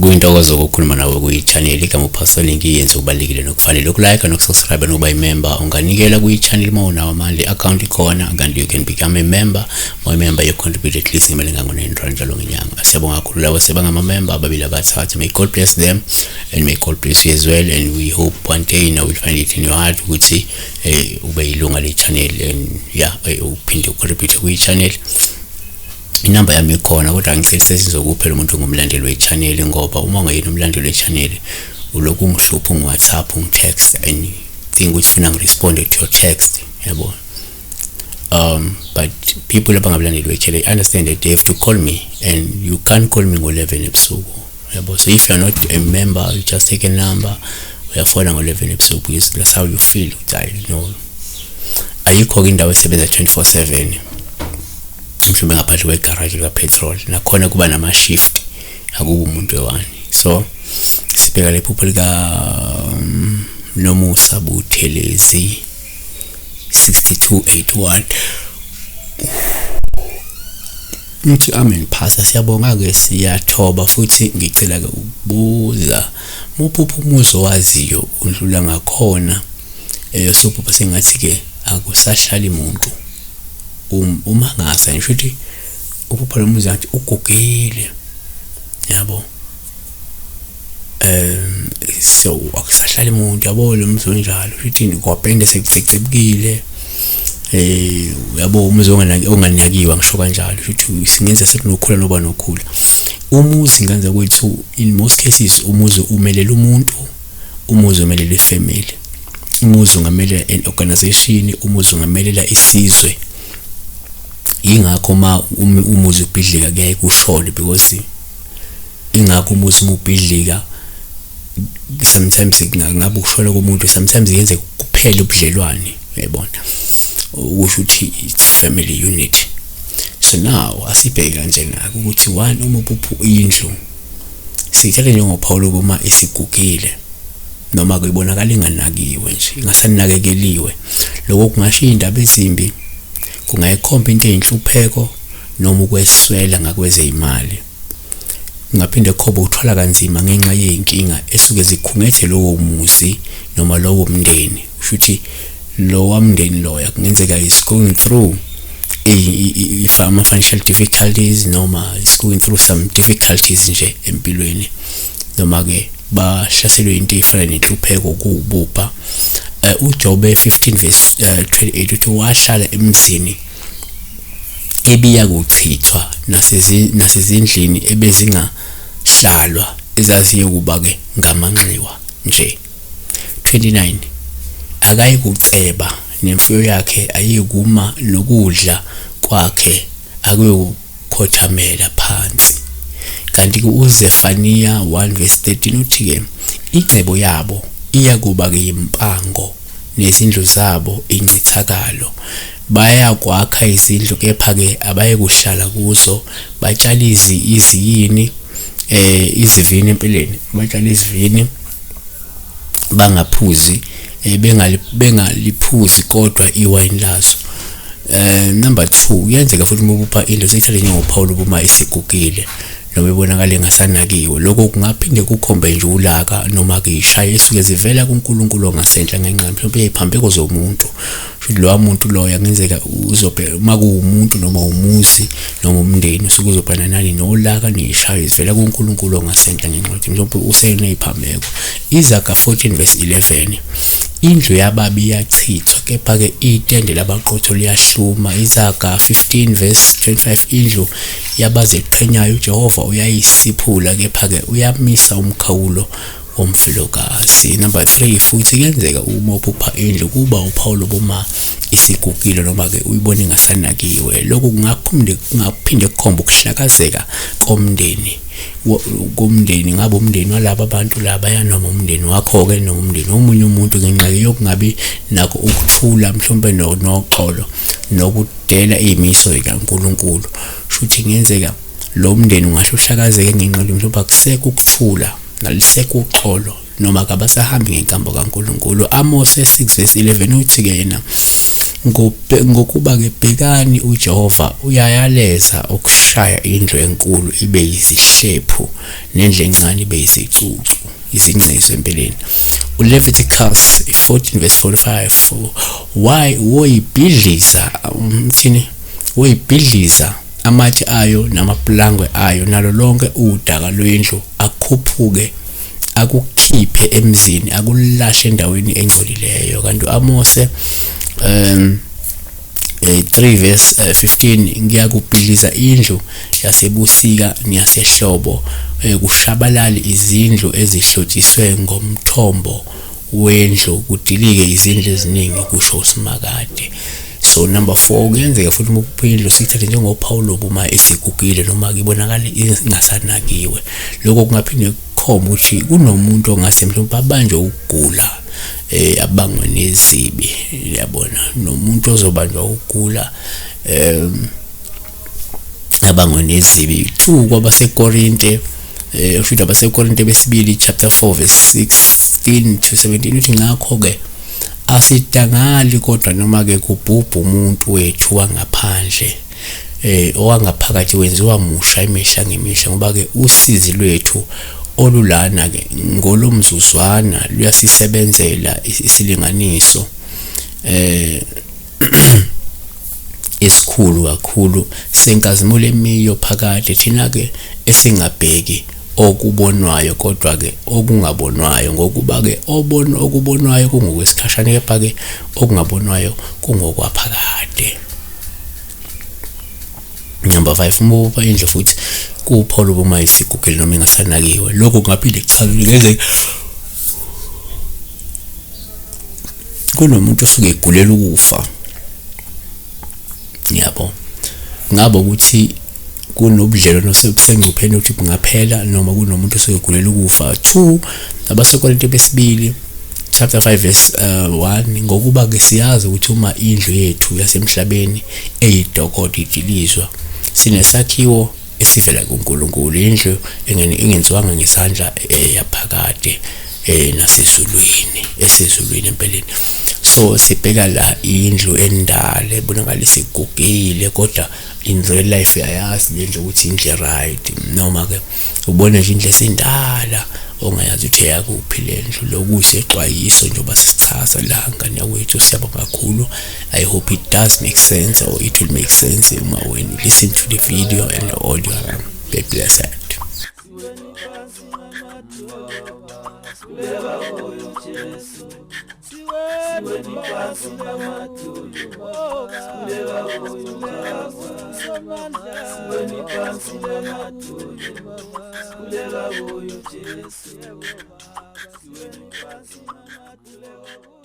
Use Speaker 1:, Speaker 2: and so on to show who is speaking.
Speaker 1: Kuyintokozo ukukhuluma nawe kwi-channel igama uPastor Link yenze okubalulekile nokufanele ukulike nokusubscribe nokuba imember. Unganikela kwi-channel uma unawo amandla, i-account ikhona, kanti you can become a member. Uma member you contribute at least ngemali engango-9 rand njalo ngenyanga. Siyabonga kakhulu labo sebangama-member ababili abathathu. May God bless them and may God bless you as well, and we hope one day now will find it in your heart ukuthi ube yilunga le-channel and yeah, uphinde ucontribute kwi-channel. Inamba yami ikhona, kodwa ngicela sesizokuphela umuntu ongumlandeli we-channel, ngoba uma ungeyena umlandeli we-channel ulokhu ungihlupha ungi-WhatsApp, ungi-text and think ukuthi ufuna ngiresponde to your text, yabo. But people abangabalandeli we-channel understand that they have to call me, and you can't call me ngo-11 ebusuku, yabo. So if you're not a member, you just take a number, uyafona ngo-11 ebusuku because that's how you feel ukuthi hayi no, ayikho-ke indawo esebenza 24/7 mhlawumbe ngaphandle kwegaraji likapetrol, nakhona kuba nama-shift, akuba umuntu ewani. So sibheka le phupho lika Nomusa Buthelezi 6281. Ngithi amen pastor, siyabonga-ke, siyathoba futhi. Ngicela-ke ukubuza, muphupha umuzi owaziyo undlula ngakhona, sophupha sengathi-ke akusahlali muntu, uma ngasa ngisho ukuthi uphupha lo muzi ngathi ugugile, yabo, so akusahlali umuntu, yabo, lo muzi onjalo futhi kwapende sekucecebukile, yabo, umuzi onganakiwa, ngisho kanjalo futhi singenza sekunokhula noba nokhula umuzi ngenza kwethu. In most cases umuzi umelela umuntu, umuzi umelela ifamily, umuzi ungamelela an organization, umuzi ungamelela isizwe. Ingakho uma umuzi ubhidlika kuyaye kushone, because ingakho umuzi uma ubhidlika sometimes ngabe ukushona komuntu, sometimes yenze kuphele ubudlelwane, uyayibona, ukusho ukuthi it's family unit. So now asibheke kanjena ukuthi one, uma uphupha indlu, siyithathe njengophawu uma isigugile noma kuyibonakala inganakiwe nje, ingasanakekeliwe, lokho kungasho iy'ndaba ezimbi, kungayikhomba into eyinhlupheko noma ukweswela ngakwezeyimali. Kungaphinde kukhombe ukuthwala kanzima ngenxa yey'nkinga esuke zikhungethe lowo muzi noma lowo mndeni. Kusho ukuthi lowa mndeni loya kungenzeka is going through ama-financial difficulties noma is going through some difficulties nje empilweni, noma-ke bahlaselwe into ey'fana nenhlupheko kuwububha. UJobe 15 verse 28 uthi wahlala emzini ebiya kuchithwa nasezindlini ebezingahlalwa ezaziye kuba-ke ngamanxiwa nje. 29 akayikuceba nemfuyo yakhe ayikuma nokudla kwakhe akuyokhothamela phansi. Kanti uZefaniya 1 verse 13 uthi-ke ingcebo yabo iyakuba-ke yimpango nezindlu zabo incithakalo, bayakwakha izindlu kepha-ke abayekuhlala kuzo, batshala iziyini izivini, empeleni batshala izivini bangaphuzi, bengaliphuzi kodwa iwayini lazo. Number 2, kuyenzeka futhi uma uphupha indlu seyithathe njengophawu uma isigugile noma ibonakala ingasanakiwe, lokho kungaphinde kukhombe nje ulaka noma kuyishaya esuke zivela kuNkulunkulu ongasenhla ngenxa mhlawumbe yeziphambeko zomuntu. Futhi lowa muntu loyo kungenzeka uzobe uma kuwumuntu noma umuzi noma umndeni usuke uzobhekana nani nolaka neyishayo ezivela kuNkulunkulu ongasenhla ngenxa yokuthi mhlawumbe useneziphambeko. Izaga 14 verse 11, indlu yababi iyachithwa kepha-ke itende labaqotho liyahluma. Izaga 15 verse 25, indlu yabaziqhenyayo uJehova uyayisiphula kepha-ke uyamisa umkhawulo womfelokazi. Number 3, futhi kuyenzeka uma uphupha indlu kuba uphawu lobuma isigugile noma-ke uyibona ingasanakiwe, lokhu kungaphinde kukhombe ukuhlakazeka komndeni, komndeni, ngabe umndeni walaba bantu labaya noma umndeni wakho-ke noma umndeni womunye umuntu, ngenxa yokungabi nakho ukuthula mhlawumbe noxolo nokudela iy'miso zikaNkulunkulu. Shuthi kungenzeka lo mndeni ungahle uhlakazeke ngenxa yokuthi mhlawumbe akusekho ukuthula, alisekho uxolo, noma kabasahambi ngenkambo kaNkulunkulu. Amos 6 verse 11 uthi-ke yena, Ngokuba-ke bhekani, uJehova uyayaleza ukushaya indlu enkulu ibe yizihlephu nendlu encane ibe yizicucu, izingcezu empeleni. ULeviticus 14 verse 45, why woyibhidliza umthini, woyibhidliza amatshe ayo namaplangwe ayo nalo lonke udaka lwendlu, akhuphuke akukhiphe emzini, akulahle endaweni engcolileyo. Kanti uAmose 3 verse 15, ngiyakubhidliza indlu yasebusika neyasehlobo, kushabalale izindlu ezihlotshiswe ngomthombo wendlu, kudilike izindlu eziningi, kusho uSimakade. So number 4, kuyenzeka futhi uma uphupha indlu siyithathe njengophawu lobu uma isigugile noma ibonakala ingasanakiwe. Lokho kungaphinde kukhomba ukuthi kunomuntu ongase mhlawumbe abanjwe ukugula, abangwe nezibi, yabona, nomuntu ozobanjwa ukugula, abangwe nezibi. 2 kwabaseKorinte, futhi abaseKorinte besibili chapter 4 verse 16 to 17 uthi, ngakho ke asidangali, kodwa noma ke kubhubha umuntu wethu wangaphandle, owangaphakathi wenziwa musha imihla ngemihla, ngoba ke usizi lwethu olulana ke ngolomzuzwana luyasisebenzela isilinganiso esikhulu kakhulu senkazimulo emiyo phakade, thina ke esingabheki okubonwayo kodwa ke okungabonwayo, ngokuba ke obona okubonwayo kungokwesikhashana, kepha ke okungabonwayo kungokwaphakade. Number 5, uma uphupha indlu futhi kuwuphawu uma isigugile noma ingasanakiwe, lokho kungaphinde kuchaze ngenzeka kunomuntu osuke egulela ukufa, yabo, ngabe ukuthi kunobudlelwano obusengcupheni ukuthi bungaphela noma kunomuntu osuke egulela ukufa. 2 abaseKorinte besibili chapter 5 verse 1, ngokuba ke siyazi ukuthi uma indlu yethu yasemhlabeni eyidokodo idilizwa, sinesakhiwo esivela kuNkulunkulu, indlu engenziwanga ngesandla, yaphakade nasezulwini, esezulwini empeleni. So sibheka la indlu endala ebonakala isigugile, kodwa in real life uyayazi le ndlu ukuthi indlu right, noma ke ubone nje indlu esindala ongayazi ukuthi eyakuphi le ndlu. Lokuyisexwayiso njengoba sisichaza la, ngane yakwethu. Siyabonga kakhulu. I hope it does make sense or it will make sense uma when you listen to the video and the audio. Be blessed.
Speaker 2: Sikhuleka kuyo Jesu, siweni phansi ngamadolo, sikhuleka kuyo Baba, siweni phansi ngamadolo, sikhuleka kuyo Jesu, siweni phansi ngamadolo.